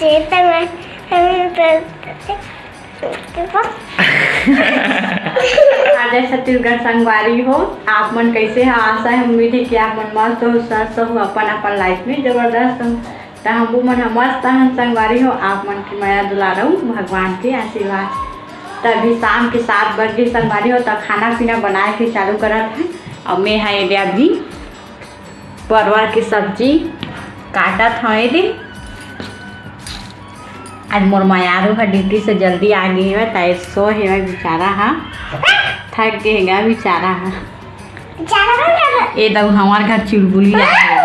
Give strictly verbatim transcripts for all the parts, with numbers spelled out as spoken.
आज है छत्तीसगढ़ संगवारी हो, आप मन कैसे हैं? आशा है, उम्मीद है कि आप मन मस्त हो, स्वस्थ हो, अपन अपन लाइफ में जबरदस्त हो। त हमू मन ह मस्त हन संगवारी हो, आप मन के मया दुलार अउ भगवान के आशीर्वाद। तभी शाम के सात बज गए संगवारी हो, त खाना पीना बनाए के चालू करत है। और मैं है एदे अभी परवर के सब्जी काटत हव एदे। आज मोर मयारू ह ड्यूटी से जल्दी आ गए हवय, त ए सो हेवय बेचारा ह, थक गए हेगा बेचारा ह। बेचारा का क्या? ए दऊ हमार घर चुलबुली आ गए।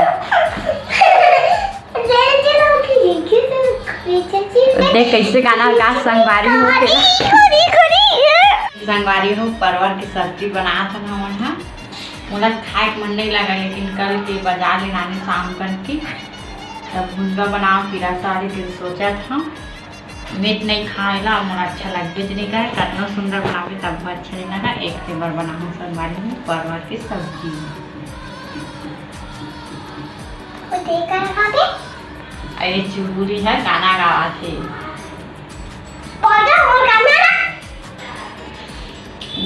देख कैसे गाना गा संगवारी हो के। संगवारी हो, परवर के सब्जी बनात हन हमन ह। मोला खाए के मन नहीं लगा, लेकिन कल के बाजार ले लाने शाम करके, तब भुंजवा बनाओ, फिर सारी दिन सोचत हूँ। मीट नहीं खाए ला मोला अच्छा लगबे नहीं करे, कतना सुंदर बनावे तब अच्छा नहीं लगा। एक के बार बनाऊँ संगवारी हो परवर के सब्जी। अरे चुलबुली है, गाना गावा थे।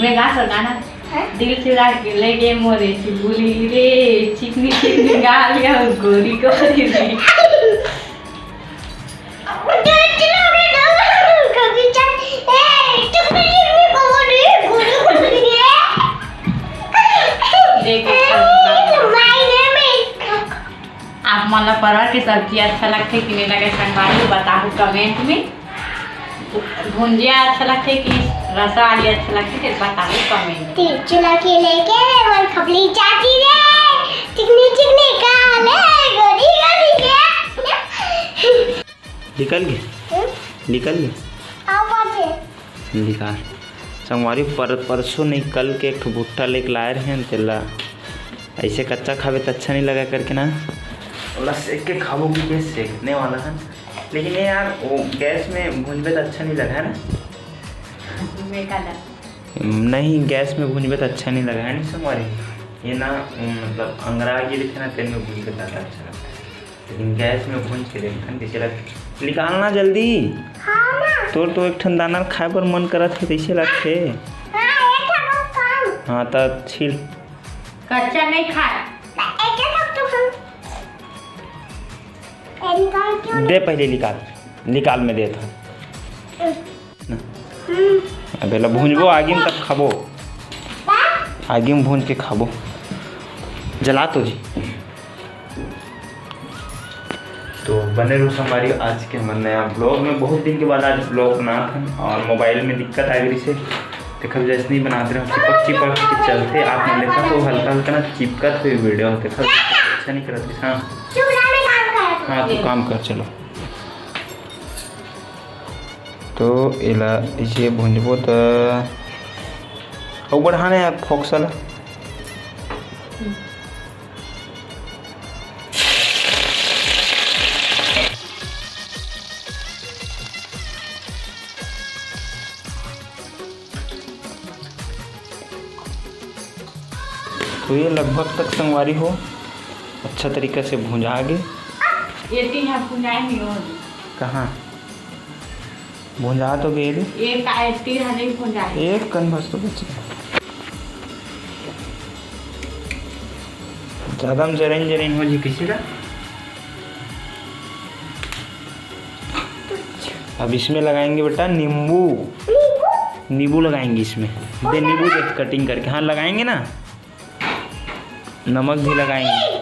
मैं गा सकता ना। हाँ? दिल चुरा के ले गए मोरे चुलबुली रे, चिकनी चिकनी गाल या गोरी गोरी रे। आप मन ला परवर के सब्जी अच्छा लगथे कि नहीं लगे संगवारी, बताहू कमेंट में। भुंजिया अच्छा लगथे कि रसा वाली अच्छा लगथे, तेला बताहू कमेंट। तिरछुला के लेके रे, मोर खपली चाची रे, चिकनी चिकनी काले, गोरी गोरी के। निकल गे? हम्म? निकल गे? आवाज है। निकाल। संगवारी पर-, परसों नहीं, कल के एक ठो भुट्टा लेके लाए रहे हैं, तेला ऐसे कच्चा खावे त अच्छा नहीं लगा करके ना, ओला सेक के खाबो कि के सेकने वाला है। लेकिन ये यार, वो गैस में भूंजबे त अच्छा नहीं लगा है ना। नहीं, गैस में भूंजबे त अच्छा नहीं लगा है ना संगवारी। ये ना, मतलब अंगरा गे रहिथे ना, तेल में भूंजबे त अच्छा लगता है। लेकिन गैस में भूंज के देखथन कैसे लगथे। निकालना जल्दी। हाँ ना। तोर तो एक ठन दाना खाए बर मन करत हे, कैसे लगथे? हाँ, एक ठन बस खाऊं। हाँ, त छील। कच्चा नहीं खाए। एक एक तो खाऊं। ए, निकाल क्यों? दे पहले निकाल, निकाल मैं देत हूँ। हम्म। अब एला भूंजबो आगी में, तब खाबो। आगी में भूंज के खाबो। जला तो जी। तो बने रहो संगवारी आज के हमर नया ब्लॉग में। बहुत दिन के बाद आज ब्लॉग बनात हन और मोबाइल में दिक्कत आ गई से, देखब जैसे नहीं बनाते रहो, चिपक चिपक के चलते। आप मन देखा तो हल्का हल्का ना चिपकत हुई वीडियो, देखा अच्छा नहीं करत। हाँ, हाँ, तू काम कर, चलो। तो एला इसे भूंजबो त अउ बढ़ाने यार फोकस ला। तो ये लगभग तक संगवारी हो अच्छा तरीका से भुंजा गे। ये तीन हाथ भुंजाए नहीं हो। कहाँ? भुंजा तो गे रे। ये का, ये तीन हाथ नहीं भुंजाए। एक कन बस तो बचे। ज्यादा में जरइन जरइन हो जी किसी का। अब इसमें लगाएंगे बेटा नींबू, नींबू लगाएंगे इसमें। दे नींबू दे कटिंग करके, हाँ लगाएंगे ना, नमक भी लगाएंगे।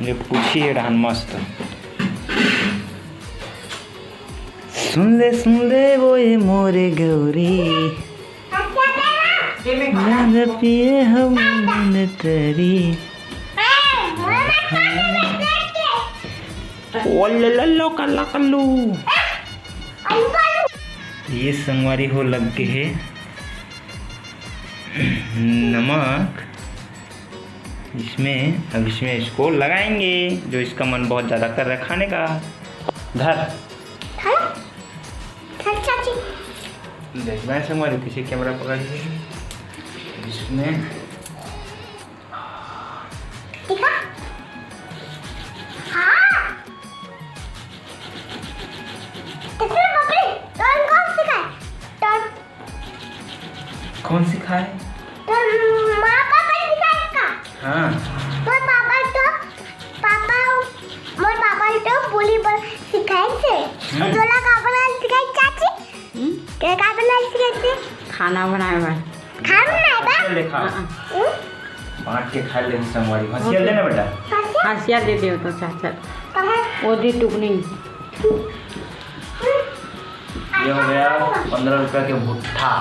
ये पूछी है रहन मस्त। सुन ले सुन ले वो ये मोरे गौरी, पिए हम तरी। ओ ले ले लो कल्ला कल्लू। ये संगवारी हो लग के है नमक इसमें। अब इसमें इसको लगाएंगे, जो इसका मन बहुत ज़्यादा कर रहा है खाने का। धर। देख मैं संगवारी पीछे कैमरा पकड़ के इसमें दिखा। तो माँ पापा सिखाए का? हाँ। मोर पापा तो, पापा, मोर पापा तो बोली बोल सिखाए से। हम्म। तोला का बनाए सिखाए चाची? हम्म? के का बनाए सिखाए से? खाना बनाए बर। खाना बनाए बर? चल देखा। हाँ। हम्म? बांट के खा ले संगवारी। हंसिया ओके। देना बेटा। हंसिया? हंसिया दे दे तो चाचा। कहाँ? वो दे टुकनी। हम्म। ये हो गया पन्द्रह रुपया के भुट्टा।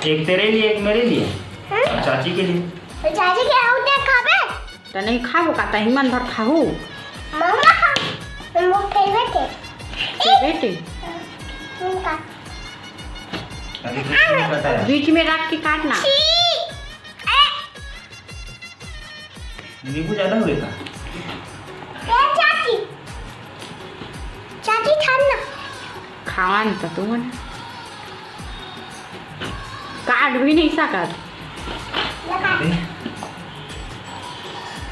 एक तेरे लिए, एक मेरे लिए, हम्म? और चाची के लिए। तो चाची के आउ दे खाबे? त नहीं खाबो का, तही मन भर खाहू। मम्मा खा, वो फेवरेट है। फेवरेट है? उनका। अभी कुछ नहीं पता है। बीच में रख के काटना। छी। ए। नींबू ज्यादा हुए का? ए चाची, चाची खान ना। खान तो तू ना। काट भी नहीं सकत।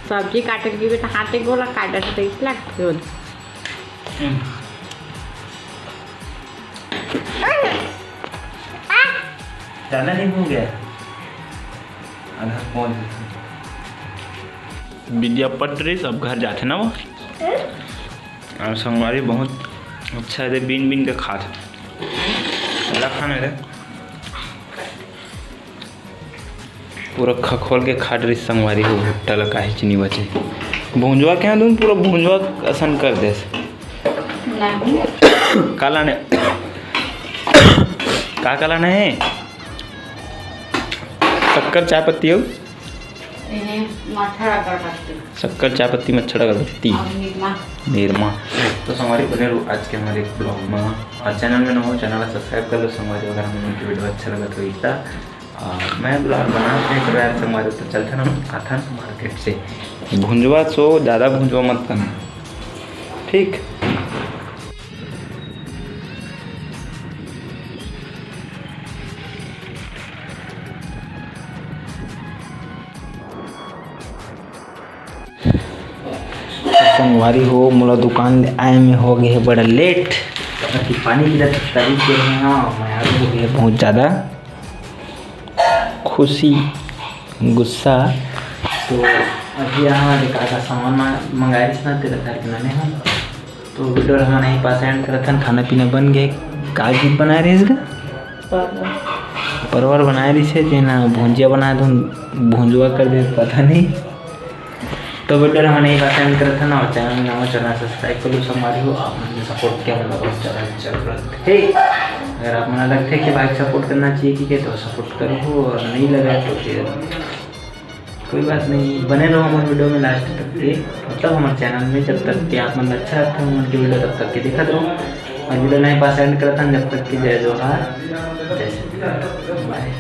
सब्जी काटे के बेटा हाथे गोला काटत तो इस लगते हो। हम्म। ज्यादा नहीं हो गया? आधा पहुंच गया। विद्या पट रही, अब घर जाते ना वो। और संगवारी बहुत अच्छा है, बीन बीन के खात। ला खाना रे। पूरा खखोल के खाट रही संगवारी हो, भुट्टा ला काहे चीनी बचे। भुंजवा के यहाँ दून पूरा भुंजवा असन कर देस। नहीं। का लाने? का का लाना है? शक्कर, चाय पत्ती हो? इन्हें मच्छर अगरबत्ती। शक्कर, चाय पत्ती, मच्छर अगरबत्ती। और निरमा। निरमा। तो संगवारी बने रहो आज के हमारे ब्लॉग में। और चैनल में नवा हो, चैनल ला सब्सक्राइब कर लो संगवारी, अगर हम लोग की वीडियो अच्छा लगा तो इतना। और मैं ब्लॉग बनाते हैं तो यार संगवारी, तो चलते ना आथन मार्केट से। भुंजवा सो ज़्यादा भुंजवा मत करना, ठीक? संगवारी हो, मोला दुकान ले आए में हो गए हे बड़ा लेट, काबर कि पानी गिरत तभी के रहे हैं, मैं आ हो गए बहुत ज़्यादा खुशी, गुस्सा। तो अभी यहाँ ले का का सामान मा-, मंगाए रहिस ना, तेरा घर के नामे हम। तो वीडियो हमन यहीं पास एंड करत हन। खाना पीना बन गए। का चीज बनाए रहिस गा? परवर। परवर बनाए रहिस हे, जेन ह भुंजिया बनाए दो, भुंजवा कर दे, पता नहीं। तो वीडियो हमन यहीं पास एंड करत हन, और चैनल में नवा, चैनल सब्सक्राइब कर लो संगवारी हो। आप मन के सपोर्ट के हमन ला बहुत ज्यादा जरूरत हे। अगर आप मन लगथे कि भाई सपोर्ट करना चाहिए कि के, तो सपोर्ट करो, और नहीं लगा तो फिर कोई बात नहीं, बने रहो हमारे वीडियो में लास्ट तक के, मतलब हमारे चैनल में, जब तक कि आप मन अच्छा लगता है हमारे वीडियो तब तक के देखत रहो। और वीडियो नहीं पास एंड करता हूँ, जब तक कि जय जोहार, जय छत्तीसगढ़, बाय।